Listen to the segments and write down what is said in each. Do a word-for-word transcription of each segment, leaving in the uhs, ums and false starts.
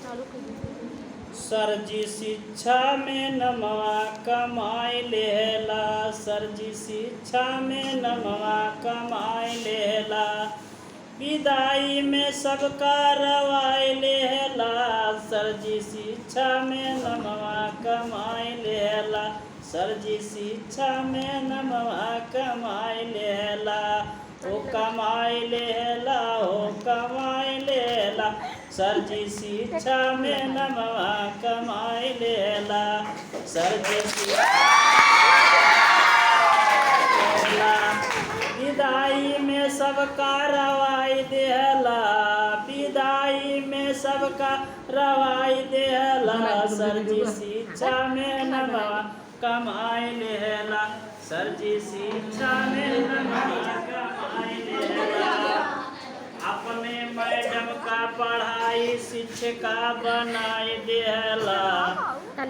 सर जी शिक्षा में नमवा कमाई लेहला, सर जी शिक्षा में नमवा कमाई लेहला। विदाई में सबका रवाई लेहला, सर जी शिक्षा में नमवा कमाई लेहला, सर जी शिक्षा में नमवा कमाई लेहला। ओ कमाई लेहला, ओ कमाई लेहला, सर जी शिक्षा में नमवा कमाई लेहला, सर जी शिक्षा में नमवा कमाई लेहला। विदाई में सबका रवाई देहला, विदाई में सबका रवाई देहला, सर जी शिक्षा में नमवा कमाई लेहला, सर जी शिक्षा में नमवा कमाई लेहला। अपने मैडम का पढ़ाई शिक्षिका बनाई देहला,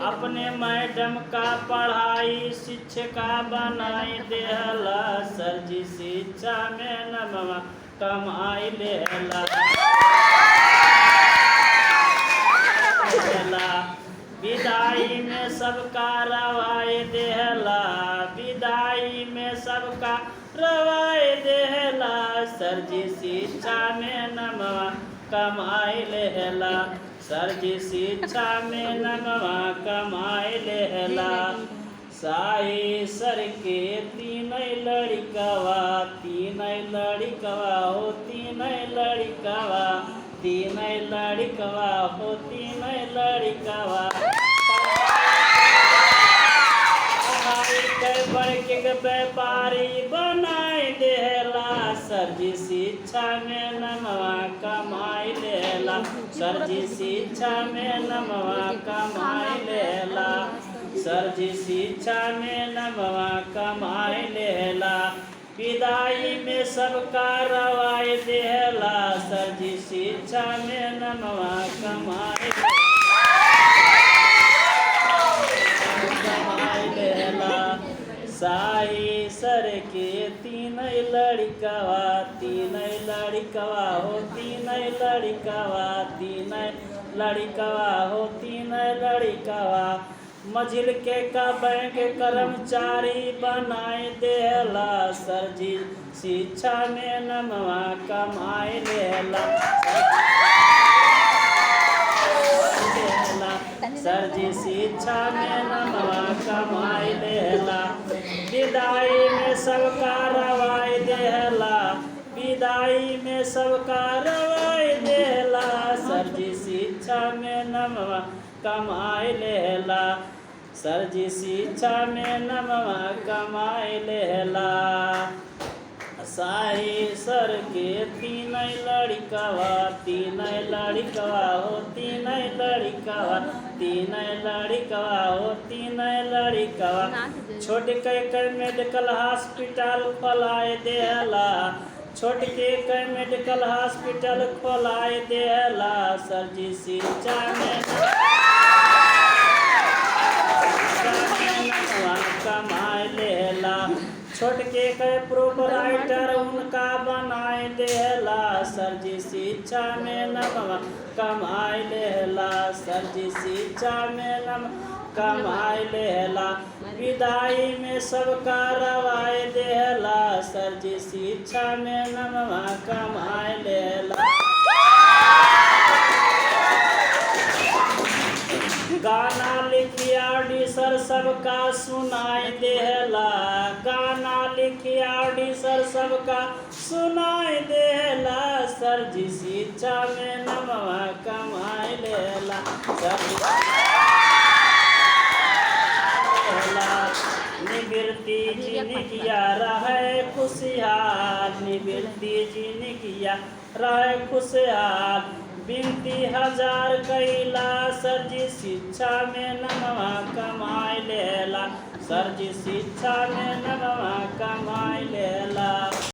अपने मैडम का पढ़ाई शिक्षिका बनाई देहला, सर जी शिक्षा में नमवा कमाई लेहला। विदाई में सबका रवाई देहला, विदाई में सबका रवाई देहला, सर जी शिक्षा में नमवा कमाई लेहला, सर जी शिक्षा में नमवा कमाई लेहला। साही सर के तीन लड़िकवा, तीन लड़िकवा हो, तीन लड़िकवा, तीन लड़िकवा हो, तीन लड़िकवा। पढ़ाई के बड़के के व्यापारी बनाई देहला, सर जी शिक्षा में नमवा कमाई लेहला, सर जी शिक्षा में नमवा कमाई लेहला। सर जी शिक्षा में नमवा कमाई लेहला, विदाई में सबका रवाई देहला, सर जी शिक्षा में नमवा कमाई, कमाई लेहला। साही सर के तीन लड़िकवा, तीन लड़िकवा हो, तीन लड़िकवा, तीन लड़िकवा हो, तीन लड़िकवा। मझिल के का बैंक कर्मचारी बनाई देहला, सर जी शिक्षा में नमवा कमाई लेहला, सर जी शिक्षा में नमवा कमाई लेहला। विदाई में सबका रवाई देहला, विदाई में सबका रवाई देहला, सर जी शिक्षा में नमवा कमाई लेहला, सर जी शिक्षा में नमवा कमाई लेहला। साही सर के तीन लड़िकवा, तीन लड़िकवा हो, तीन लड़िकवा, तीन लड़िकवा हो, तीन लड़िकवा। छोटके के मेडिकल हॉस्पिटल खोलाए देहला, छोटके के मेडिकल हॉस्पिटल खोलाए देहला, सर जी शिक्षा में, शिक्षा में नमवा कमाए लेहला। छोटके के प्रोपराइटर उनका बनाए देहला, सर जी शिक्षा में नमवा कमाए लेहला, सर जी शिक्षा में नमवा कमाए लेहला। विदाई में सबका रवाई देहला, सर जी शिक्षा में नमवा कमाए लेहला। गाना लिखिया डी सर सबका सुनाई देहला, गाना लिखिया डी सर सबका सुनाई देहला, सर जी शिक्षा में नमवा कमाई लेहला, सर जी लेहला। निवृत्ति जिनगिया रहे खुशहाल, निवृत्ति जिनगिया रहे खुशहाल। बिनती हजार कइला, सर जी शिक्षा में नमवा कमाई लेहला, सर जी शिक्षा में नमवा कमाई लेहला।